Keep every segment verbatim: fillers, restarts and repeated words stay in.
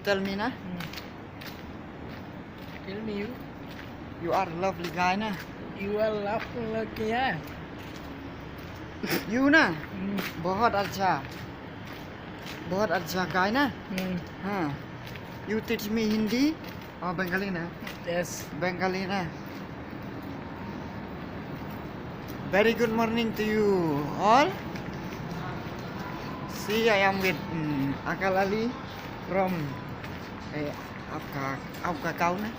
Tell me na. Hmm. Tell me you. You are lovely guy na. You are lovely, yeah. You na. Hmm. बहुत अच्छा, बहुत अच्छा guy ना। Hmm. हाँ। You teach me Hindi और Bengali ना। Yes। Bengali ना। Very good morning to you all. See, I am with, mm, Akal Ali from, eh, आपका, आपका गाँव ना?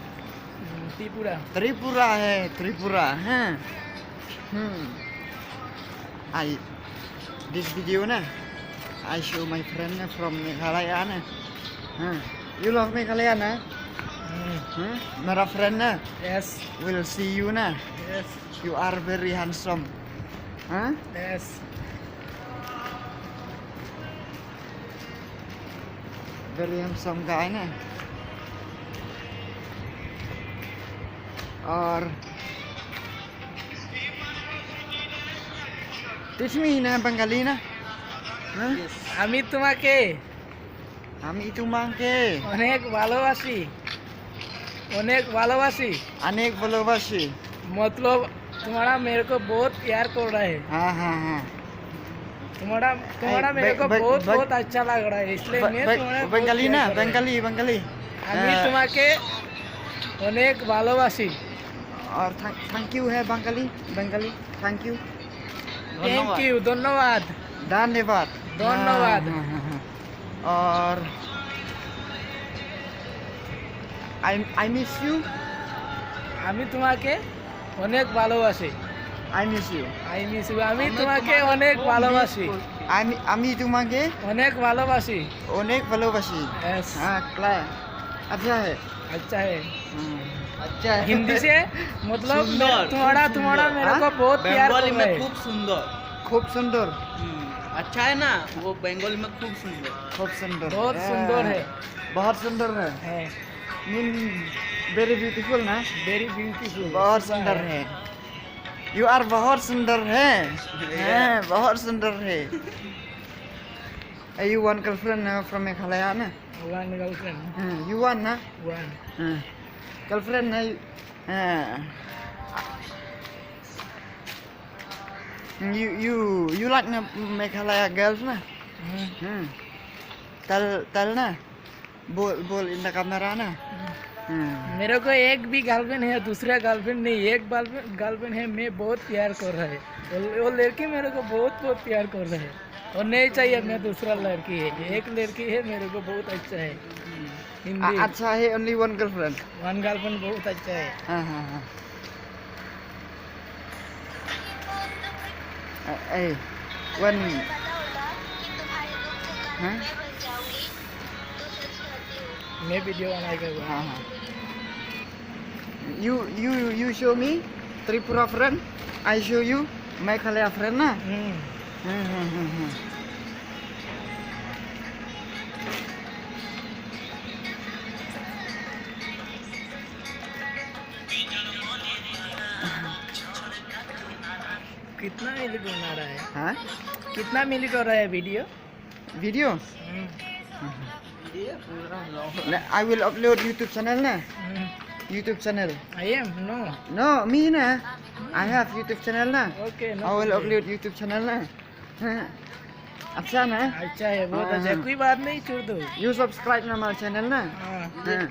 Hmm, Tripura। त्रिपुरा है, त्रिपुरा, हाँ। Hmm. I, this video na, I show my friend na from Meghalaya na. हाँ। You love Meghalaya ना? Hmm. हाँ? मेरा friend ना? Yes। Will see you ना? Yes। You are very handsome. हाँ? Yes। Very handsome guy ना। और teach me ना Bengali ना। हाँ? আমি তোমাকে আমি তোমাকে অনেক ভালোবাসি। অনেক ভালোবাসি। অনেক ভালোবাসি। मतलब, तुम्हारा मेरे को बहुत प्यार कर रहा है। हाँ, हाँ, हाँ। तुम्हारा, तुम्हारा ए, मेरे बे-, को बे-, बहुत, बे-, बहुत अच्छा लग रहा है, इसलिए बे-, मैं बे-, तुम्हारा बहुत बंगाली प्यार ना, कर रहा है। बंगाली, बंगाली। আমি अ, তোমাকে অনেক ভালোবাসি। और thank, thank you है बंगाली, Bengali, thank you। Thank you, धन्यवाद। धन्यवाद। धन्यवाद। हाँ, हाँ, हाँ, हाँ। और I, I miss you। আমি তোমাকে অনেক ভালোবাসি। I miss you। I miss you। আমি তোমাকে অনেক ভালোবাসি। আমি, আমি তোমাকে অনেক ভালোবাসি। অনেক ভালোবাসি। Yes। हाँ, clear। अच्छा है। अच्छा है। हाँ। अच्छा है। हिंदी से मतलब सुंदर, तुम्हारा, खूब तुम्हारा सुंदर। मेरे को बहुत प्यार कर रहा है। खूब सुंदर। खूब सुंदर। हम्म, अच्छा है ना, वो बंगाली में खूब सुंदर। खूब सुंदर। बहुत सुंदर है। बहुत सुंदर है। है। Mean very beautiful ना? Very beautiful। बहुत सुंदर है। You are बहुत सुंदर है। हैं, बहुत सुंदर है। Are you one girlfriend ना from Meghalaya ना? One girlfriend। हैं, you one ना? One। हैं। Girlfriend ना? हैं। You, you, you like ना Meghalaya girls ना? हम्म। हम्म। Tell, tell ना। बोल, बोल in the camera ना। हम्म। मेरे को एक भी गर्लफ्रेंड है, दूसरा गर्लफ्रेंड नहीं, एक गर्लफ्रेंड, गर्लफ्रेंड है, मैं बहुत प्यार कर रहा है। वो, वो लड़की मेरे को बहुत, बहुत प्यार कर रहा है। और नहीं चाहिए मैं दूसरा लड़की है, एक लड़की है मेरे को बहुत अच्छा है। हिंदी। अ-, अच्छा है, only one girlfriend। One girlfriend बहुत अच्छा है। हाँ, हाँ, हाँ। अ, ए, one। हाँ? मैं वीडियो बनाएगा वो। हाँ, हाँ। You, you, you show me Tripura friend, I show you Meghalaya friend ना। हम्म। हम्म, हम्म, हम्म, हम्म। कितना मिनट बना रहा है? हाँ? कितना मिनट हो रहा है वीडियो? वीडियो? हम्म। ये पूरा vlog। ना, I will upload YouTube channel ना। हम्म। YouTube channel। I am? No। No, me ना। I have YouTube channel ना। Okay, no problem। I will upload YouTube channel ना। हाँ। अच्छा ना? अच्छा है, बहुत अच्छा है। हाँ। कोई बात नहीं, छोड़ दो। You subscribe ना my channel ना। हाँ। हाँ।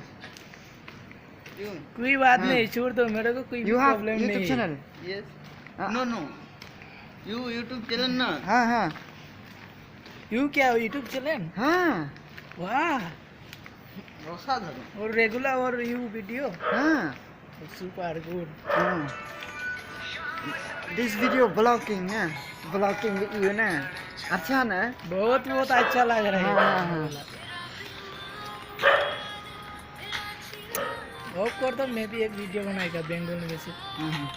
क्यों? कोई बात नहीं, छोड़ दो, मेरे को कोई भी problem नहीं है। You have YouTube channel? Yes। हाँ। No, no। You YouTube channel ना? हाँ, हाँ। You क्या YouTube channel? हाँ। वाह। असाधारण। और regular और you video? हाँ। Super good। हाँ। This video vlogging ना, vlogging with you ना, अच्छा ना? बहुत, बहुत अच्छा लग रहा है। हाँ, हाँ, हाँ। ऑफ कर दो, मैं भी एक वीडियो बनाएगा बंगाली में से। हम्म।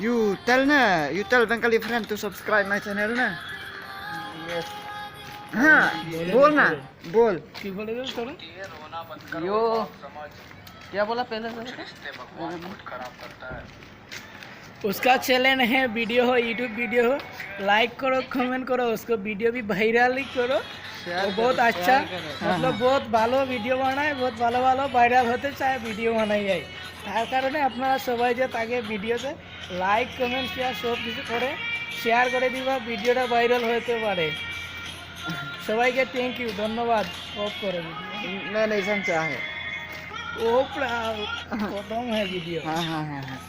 You tell ना, you tell Bengali friend to subscribe my channel ना। Yes। हाँ, बोल ना, बोल। की बोले रे तूने? यो, क्या बोला पहले से? उसका चैनल है, वीडियो हो, यूट्यूब वीडियो हो, लाइक करो, कमेंट करो, उसको वीडियो भी वायरल ही करो। वो बहुत अच्छा, मतलब बहुत ভালো ভিডিও বানায়, বহুত ভালো ভালো ভাইরাল হতে চায় ভিডিও বানাই যায়। তার কারণে আপনারা সবাই যে তাকে ভিডিওতে লাইক, কমেন্ট, শেয়ার সব কিছু করে শেয়ার করে দিবা, ভিডিওটা ভাইরাল হতে পারে। সবাইকে থ্যাংক ইউ, ধন্যবাদ। অফ করে দিবি। नहीं, नहीं, समझा है। वो पूरा खत्म है वीडियो। हाँ, हाँ, हाँ, हाँ।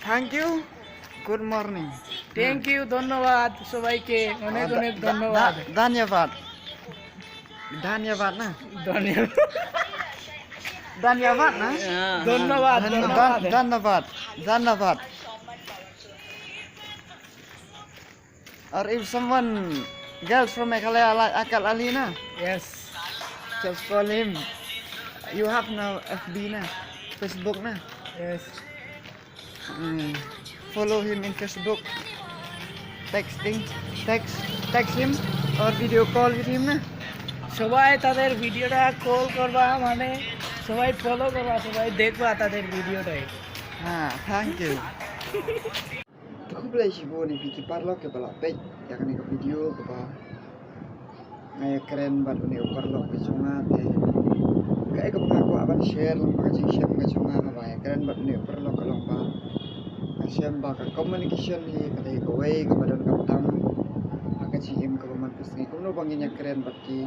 Thank you. Good morning. Thank you, ধন্যবাদ সবাইকে, অনেক অনেক ধন্যবাদ। ধন্যবাদ। ধন্যবাদ না? ধন্যবাদ। ধন্যবাদ না? ধন্যবাদ, ধন্যবাদ। ধন্যবাদ। ধন্যবাদ। Or if someone, girls from Meghalaya like Akal Ali na? Yes. Just call him. You have no F B na? Facebook na? Yes. Mm. Follow him in Facebook. Texting, text, text him or video call with him na? সবাই তাদের ভিডিওটা কল করবা, মানে সবাই ফলো করবা, সবাই দেখবা তাদের ভিডিওটাই। হ্যাঁ, thank you. Te khublei shibun ïa phi ki paralok kiba la peit ïa kane ka video kaba nga ïakren bad une u paralok ka jong nga te kaei kaba nga kwah ban share lang ba ka jingshem ka jong nga kaba ïakren bad une u paralok ka long ba nga shem ba ka communication hi ka dei kawei kaba don kaba tam ha ka jingim kaba man ka sngi kumno ba ngin ïakren bad ki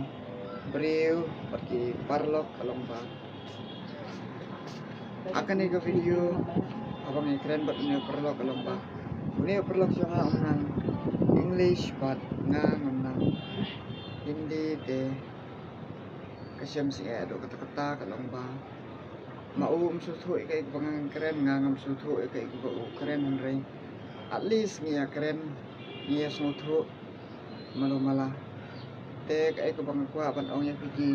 briew bad ki paralok ka long ba ha kane ka video haba nga ïakren bad une u paralok ka long ba une u paralok jong nga um nang English bad nga ngam nang Hindi te ka shem sngewthuh haduh katta katta ka long ba ma u um sngewthuh ïa kaei kaba nga kren, nga ngam sngewthuh ïa kaei kaba u kren hynrei at least ngi ïakren ngi ïasngewthuh malu mala. Te kaei kaba nga kwah ban ong ïa phi ki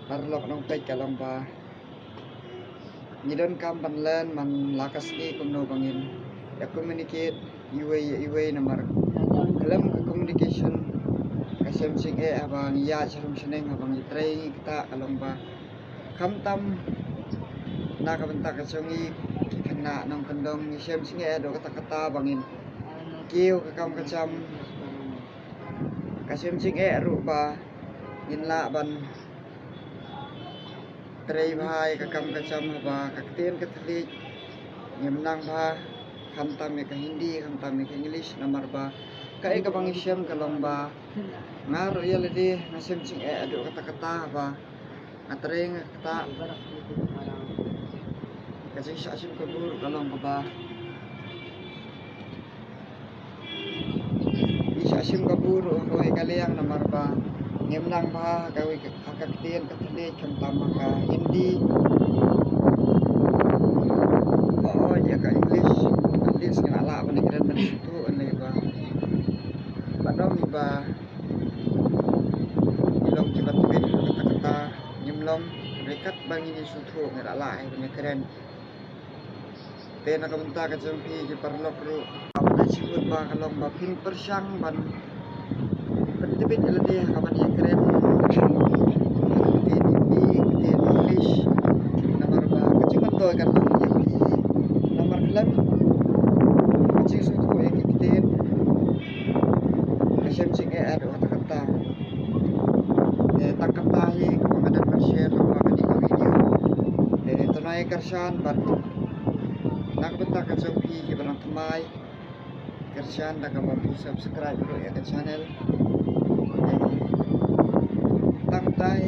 paralok nongpeit ka long ba ngi donkam ban learn man la ka sngi kumno ba ngin ïa communicate iwei ïa iwei namar khlem ka communication ka shem jingeh haba ngi ïaid sharum shaneng haba ngi trei ngi ktah ka long ba khamtam na ka bynta ka jong ngi ki khynnah nongkyndong ngi shem jingeh haduh katta katta ba ngin kiew ka kam ka jam. Ka shem jingeh ruh ba ngin lah ban trei bha ïa ka kam ka jam haba ka ktien ka thylliej ngim nang bha khamtam ïa ka Hindi khamtam ïa ka English namar ba kaei kaba ngi shem ka long ba nga ruh ïa lade nga shem jingeh haduh katta katta haba nga trei nga ktah. Ka jingshah shim kabu ruh ka long kaba ngi shah shim kabu ruh ha kawei ka liang namar ba ngim nang bha ha kawei ka, ha ka ktien ka thylliej khamtam ha ka Hindi. Ba ïa ka English at least ngi la lah ban ïakren ban sngewthuh ne ba ba dang ba ngi long kiba tbit katta katta ngim long hynrei katba ngin ïasngewthuh ngi la lah ban ïakren. Te na ka bynta ka jong phi ki paralok ruh kaba dei shibun ba ka long ba phin pyrshang ban pyntbit ïa lade ha kaban ïakren ktien Hindi ktien English namar ba ka jingmyntoi kan long ïa phi namar khlem ka jingsngewthuh ïa ki ktien ka shem jingeh haduh katta katta. Te tang katta hi kaba nga dang ban share lyngba kane ka video. Te to nai kyrshan bad na ka bynta ka jong phi kiba nang thymmai kyrshan da kaba phi subscribe ruh ïa ka channel. Te tang katta hi